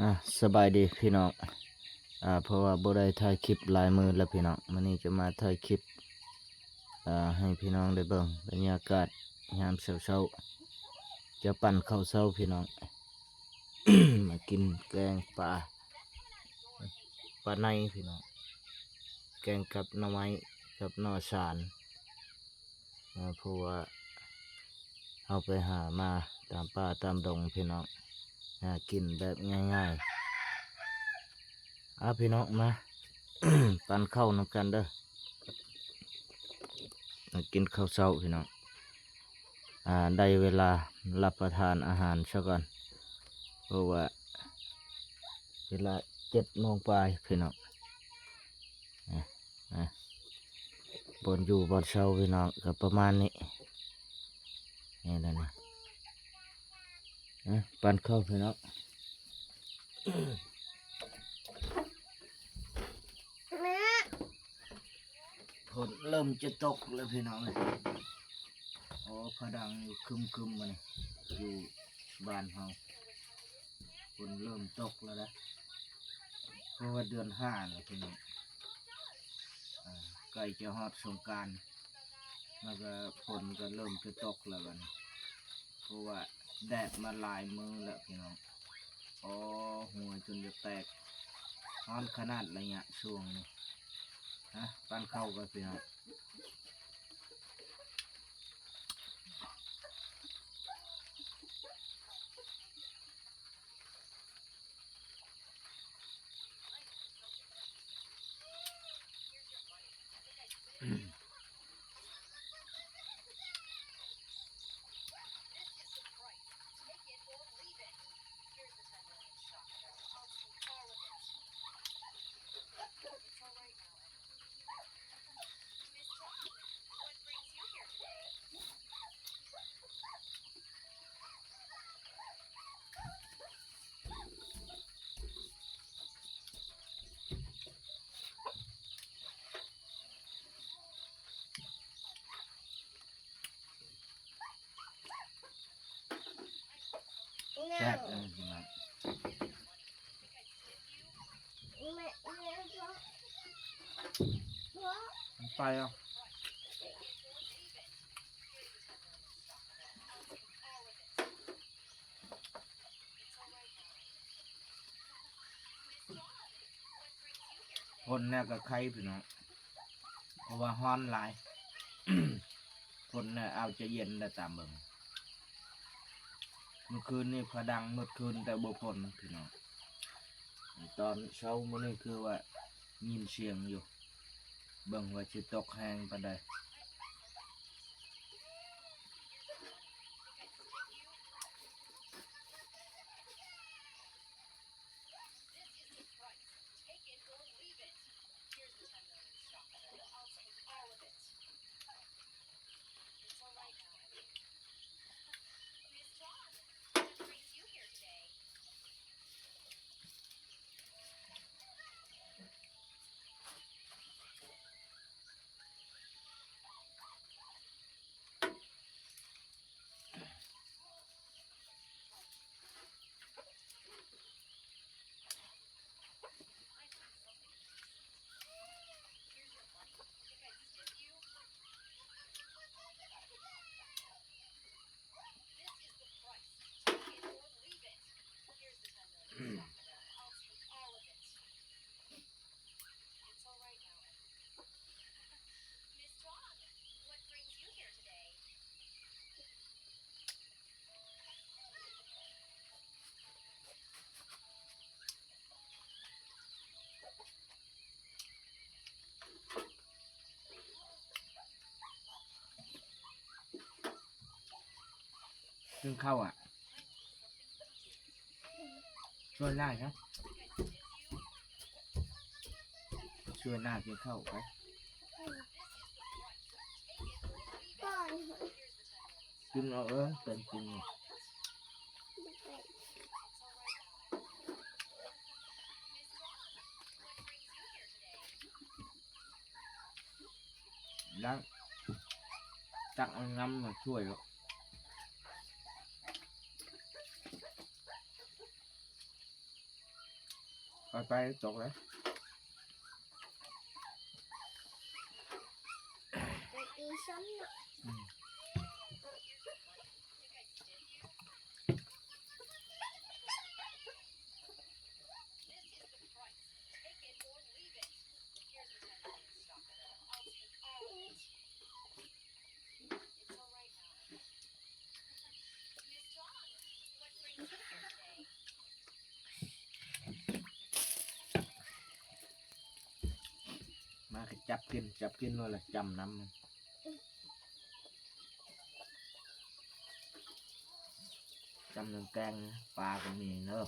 ອ່າ ສະບາຍດີພີ່ນ້ອງ. ອ່າ ເພາະວ່າບໍ່ໄດ້ຖ່າຍຄລິບຫຼາຍມື້ແລ້ວພີ່ນ້ອງ, ມື້ນີ້ຈະມາຖ່າຍຄລິບ ອ່າ ໃຫ້ພີ່ນ້ອງໄດ້ເບິ່ງບັນຍາກາດຍາມເຊົ້າໆ. ຈະປັ້ນເຂົ້າເຊົ້າພີ່ນ້ອງ, ມາກິນແກງປາ ປາໄນພີ່ນ້ອງ, ແກງກັບໜໍ່ໄມ້ ກັບໜໍ່ສານ. ເພາະວ່າເຮົາໄປຫາມາຕາມປ່າຕາມດົງພີ່ນ້ອງ, ຫາກິນແບບງ່າຍໆ. ເອົາພີ່ນ້ອງ ມາ ປັ້ນເຂົ້ານຳກັນເດີ້, ມາກິນເຂົ້າເຊົ້າພີ່ນ້ອງ. ອ່າ ໄດ້ເວລາຮັບປະທານອາຫານຊະກ່ອນ, ເພາະວ່າເວລາເຈັດໂມງປາຍພີ່ນ້ອງ. ອ່າ ບ່ອນຢູ່ບ່ອນເຊົາພີ່ນ້ອງ ກໍປະມານນີ້ ນີ້ແຫຼະນະ. ອ່າ ປັ້ນເຂົ້າພີ່ນ້ອງ, ຝົນເລີ່ມຈະຕົກແລ້ວພີ່ນ້ອງເອີຍ. ໂອ້ ພະດັງຢູ່ຄຶມໆ ມື້ນີ້ ຢູ່ບ້ານເຮົາ ຝົນເລີ່ມຕົກແລ້ວນະ, ເພາະວ່າເດືອນຫ້າແລ້ວພີ່ນ້ອງ. ອ່າ ໃກ້ຈະຮອດສົງການ ແລ້ວກໍຝົນກໍເລີ່ມຈະຕົກແລ້ວບັດນີ້, ເພາະວ່າແດດມາຫຼາຍມື້ແລ້ວພີ່ນ້ອງ. ອໍ ຫົວຈົນຈະແຕກ, ຮ້ອນຂະໜາດໄລຍະຊ່ວງນີ້. ຮະ ປັ້ນເຂົ້າກ່ອນພີ່ນ້ອງ. ແຊບເລີຍພີ່ນ້ອງ. ມັນໄປແລ້ວ. ຝົນແລ້ວກໍໄຄພີ່ນ້ອງ, ເພາະວ່າຮ້ອນຫຼາຍ. ຝົນແລ້ວອາດຈະເຢັນໄດ້ຕາມເບິ່ງ. ມື້ຄືນນີ້ພະດັງໝົດຄືນ ແຕ່ບໍ່ຝົນພີ່ນ້ອງ. ຕອນເຊົ້າມື້ນີ້ຄືວ່າຍິນສຽງຢູ່, ເບິ່ງວ່າຊິຕົກແຮງປານໃດ.ກິນເຂົ້າອະ ຊວນນ້າຊະ ຊວນນ້າກິນເຂົ້າໄປ. ກິນເອົາເອີ ເປັນກິນ ລ້າງ ຕັກເອົານ້ຳມາຊ່ວຍເນາະ. ໄປໆ ຕົກແລ້ວ ໄປຕີຊ້ຳເນາະ ອືມ. ມາກໍຈັບກິນ ຈັບກິນໂລດລະ ຈ້ຳນ້ຳ ຈ້ຳນ້ຳແກງ ປາກໍມີເດີ.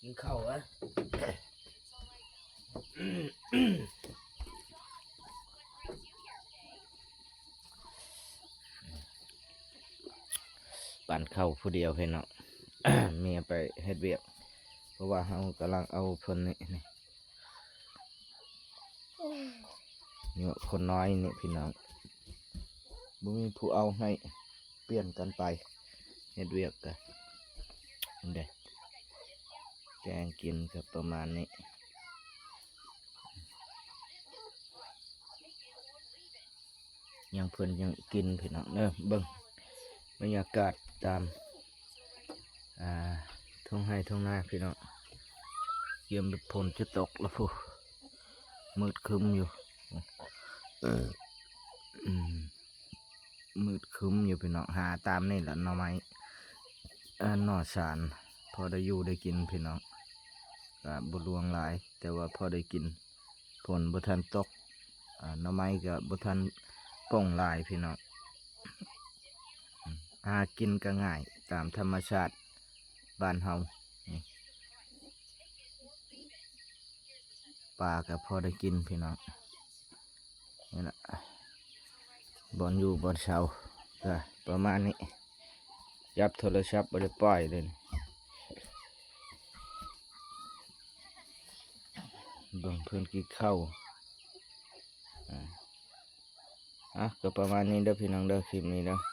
ກິນເຂົ້າຫວາ? ປັ້ນເຂົ້າຜູ້ດຽວເຫັນເນາະ ເມຍໄປເຮັດວຽກ ເພາະວ່າເຮົາກຳລັງເອົາເພິ່ນນີ້ ນີ້ ນີ້ຄົນນ້ອຍນີ້ພີ່ນ້ອງ ບໍ່ມີຜູ້ເອົາໃຫ້ ປ່ຽນກັນໄປເຮັດວຽກກະ ນີ້ເດ້ ແກງກິນກະປະມານນີ້ ຍັງເພິ່ນຍັງກິນພີ່ນ້ອງເດີ ເບິ່ງບັນຍາກາດຕາມ ອ່າ ທົ່ງໄຮ່ທົ່ງນາພີ່ນ້ອງ ກຽມຝົນຈະຕົກລະພຸ້ນ ມືດຄຶ້ມຢູ່ ອືມ ມືດຄຶ້ມຢູ່ພີ່ນ້ອງ ຫາຕາມນີ້ລະໜໍ່ໄມ້ ເອີ ໜໍ່ສານ ພໍໄດ້ຢູ່ໄດ້ກິນພີ່ນ້ອງ ກະບໍ່ຫຼວງຫຼາຍ ແຕ່ວ່າພໍໄດ້ກິນ ຝົນບໍ່ທັນຕົກ ອາ ໜໍ່ໄມ້ກະບໍ່ທັນປົ່ງຫຼາຍພີ່ນ້ອງ ຫາກິນກະງ່າຍຕາມທຳມະຊາດບ້ານເຮົາ ປາກະພໍໄດ້ກິນພີ່ນ້ອງ ນີ້ລະ ບ່ອນຢູ່ບ່ອນເຊົາກະປະມານນີ້ ຈັບໂທລະສັບບໍ່ໄດ້ປ່ອຍເລີຍ ເບິ່ງເພິ່ນກິນເຂົ້າ ອາ ອາ ກະປະມານນີ້ເດີພີ່ນ້ອງເດີ ຄລິບນີ້ເດີ.